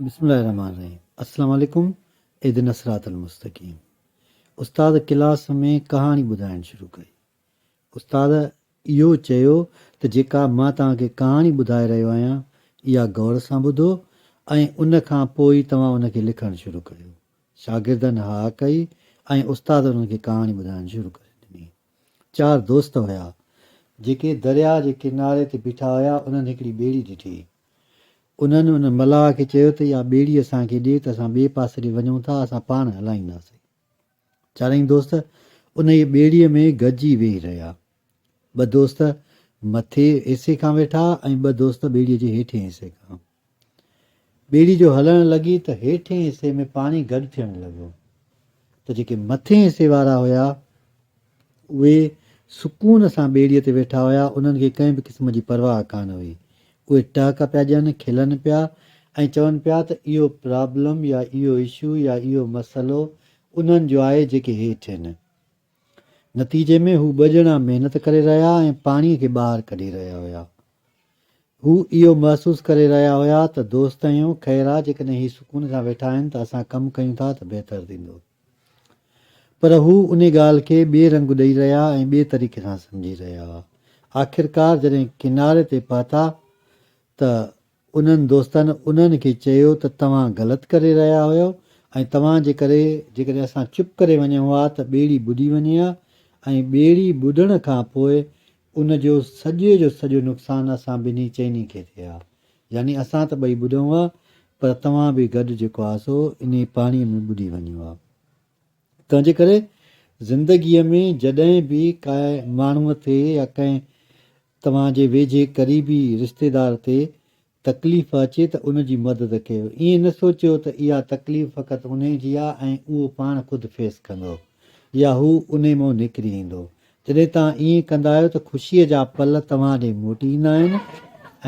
بسم الله الرحمن الرحيم السلام عليڪم اهدنا الصراط المستقيم استاد ڪلاس ۾ ڪهاڻي ٻڌائڻ شروع ڪئي استاد اهو چيو ته جيڪا مان توهان کي ڪهاڻي ٻڌائي رهيو آهيان اها غور سان ٻڌو ۽ ان کان پوء ئي توهان ان کي لکڻ شروع ڪريو شاگردن ها ڪئي ۽ استاد انهن کي ڪهاڻي ٻڌائڻ شروع ڪري ڏني چار دوست هيا، جيڪي درياء جي ڪناري تي بيٺا هيا، انهن هڪڙي ٻيڙي ڏٺي. انهن ان ملاح کي چيو ته اها ٻيڙي اسان کي ڏي ته اسان ٻئي پاسي ڏي وڃون ٿا، اسان پاڻ هلائينداسين. چارئي دوست انهيء ٻيڙيء ۾ گڏجي ويهي رهيا. ٻه دوست مٿي حصي کان ويٺا ۽ ٻه دوست ٻيڙيء جي هيٺئين حصي کان. ٻيڙي جو هلڻ لڳي ته هيٺئين حصي ۾ پاڻي گڏ ٿيڻ لڳو ته جيڪي مٿئين حصي وارا هيا اهي سڪون سان ٻيڙيء تي ويٺا هيا انهن کي ڪنهن به قسم جي پرواهه ڪانه هئي اهي ٽهڪ پيا ڏين کلن پيا ۽ چون پيا ته اهو پرابلم يا اهو اشو يا اهو مسئلو انهن جو آهي جيڪي هيٺ آهن. نتيجي ۾ هو ٻه ڄڻا محنت ڪري رهيا ۽ پاڻيء کي ٻاهر ڪڍي رهيا هيا. هو اهو محسوس ڪري رهيا هيا ته دوست آهيون، خير آ جيڪڏهن هي سڪون سان ويٺا آهن ته اسان ڪم ڪيون ٿا ته بهتر ٿيندو. پر هو انهي ڳالهه کي ٻئي رنگ ڏئي رهيا ۽ ٻئي طريقي سان سمجهي رهيا هئا. آخرڪار جڏهن ڪناري تي پهتا ته انهن دوستن انهن کي چيو ته توهان غلط ڪري رهيا هيو ۽ توهان جي ڪري جيڪڏهن اسان چپ ڪري وڃون ها ته ٻيڙي ٻڏي وڃي ها ۽ ٻيڙي ٻڏڻ کان پوء ان جو سڄي جو سڄو نقصان اسان ٻنهي چئني کي ٿئي ها يعني اسان ته ٻئي ٻڏون ها پر توهان به گڏ جيڪو آهي سو انهي پاڻي ۾ ٻڏي وڃو ها. تنهنجي ڪري زندگيء ۾ جڏهن به ڪنهن ماڻهوء تي يا ڪنهن توهان جي ويجهي قريبي رشتيدار تي تڪليف اچي ته ان جي مدد ڪيو. ائين نه سوچيو ته اها تڪليف فقط انهي جي آ ۽ اهو پاڻ خود فيس ڪندو يا هو انهي مان نڪري ايندو. جڏهن توهان ائين ڪندا آهيو ته خوشيء جا پل توهان ڏي موٽي ايندا آهن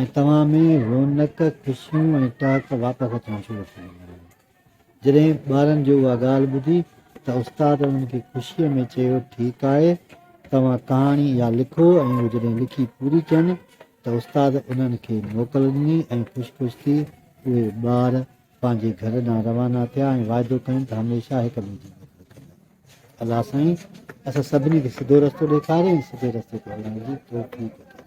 ۽ توهان ۾ رونق، خوشيون ۽ ٽهڪ واپس اچڻ شروع ٿي ويندا آهن. جڏهن ٻارن جو اها ڳالهه ٻڌي ته استاد انهن کي خوشيء ۾ چيو، ٺيڪ آهي، توهان ڪهاڻي اها لکو ۽ اهو جڏهن لکي پوري ٿين ته استاد انهن کي موڪل ڏني ۽ خوش خوش ٿي اهي ٻار پنهنجي گهر ڏانهن روانا ٿيا ۽ واعدو ڪين ته هميشه هڪ ٻئي جي مدد ڪندا. الله سائين اسان سڀني کي سڌو رستو ڏيکاري ۽ سڌي رستي تي هلڻ جي توفيق عطا.